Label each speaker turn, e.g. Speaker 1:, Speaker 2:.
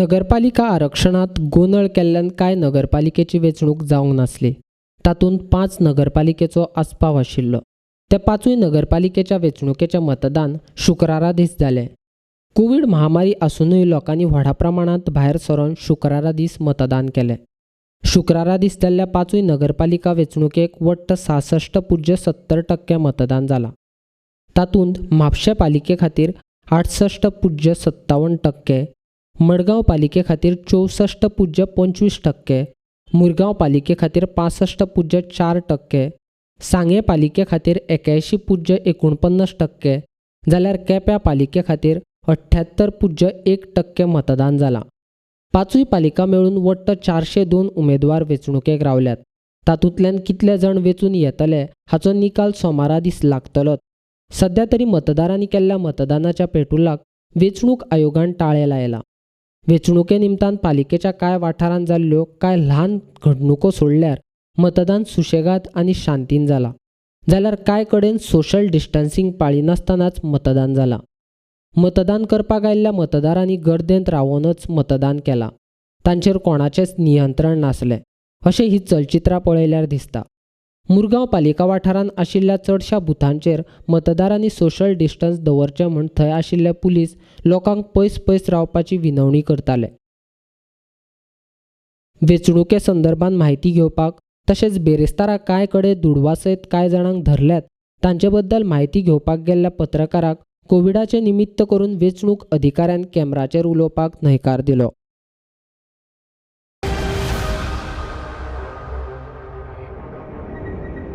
Speaker 1: नगरपालिका आरक्षणांत गोंदळ केल्ल्यान कांय नगरपालिकेची वेंचणूक जावंक नासली. तातूंत 5 नगरपालिकेचो आस्पाव आशिल्लो. त्या 5 नगरपालिकेच्या वेंचणुकेचें मतदान शुक्रारा दीस जालें. कोवीड महामारी आसुनूय लोकांनी व्हडा प्रमाणांत भायर सरून शुक्रारा दीस मतदान केलें. शुक्रारा दीस जाल्ल्या 5 नगरपालिका वेंचणुकेक वट्ट 66.70% मतदान जालां. तातूंत म्हापशें पालिके खातीर 68.57%, मडगांव पालिके खातीर 64.25%, मुरगांव पालिके खातीर 65.4%, सांगें पालिके खातीर 81.49% जाल्यार केप्यां पालिके खातीर 78.1% मतदान जालां. 5 पालिका मेळून वट्ट 402 उमेदवार वेंचणुकेक रावल्यात. तातूंतल्यान कितले जाण वेंचून येतले हाचो निकाल सोमारा दीस लागतलोच. सध्या तरी मतदारांनी केल्ल्या मतदानाच्या पेटुलाक वेंचणूक आयोगान टाळें लायलां. वेंचणुके निमतान पालिकेच्या कांय वाठारांत जाल्ल्यो कांय ल्हान घडणुको सोडल्यार मतदान सुशेगाद आनी शांतीन जालां. जाल्यार कांय कडेन सोशल डिस्टन्सिंग पाळिनासतनाच मतदान जालां. मतदान करपाक आयिल्ल्या मतदारांनी गर्देंत रावोनच मतदान केलां. तांचेर कोणाचेंच नियंत्रण नासलें अशें ही चलचित्रां पळयल्यार दिसता. मुरगांव पालिका वाठारांत आशिल्ल्या चडश्या बुथांचेर मतदारांनी सोशल डिस्टन्स दवरचें म्हूण थंय आशिल्ले पुलीस लोकांक पयस पयस रावपाची विनवणी करताले. वेंचणुके संदर्भात म्हायती घेवपाक तशेंच बेरेस्तारा कांय कडेन दुडवा सयत कांय जाणांक धरल्यात तांचे बद्दल म्हायती घेवपाक गेल्ल्या पत्रकाराक कोविडाचें निमित्त करून वेंचणूक अधिकाऱ्यान कॅमेराचेर उलोवपाक न्हयकार दिलो.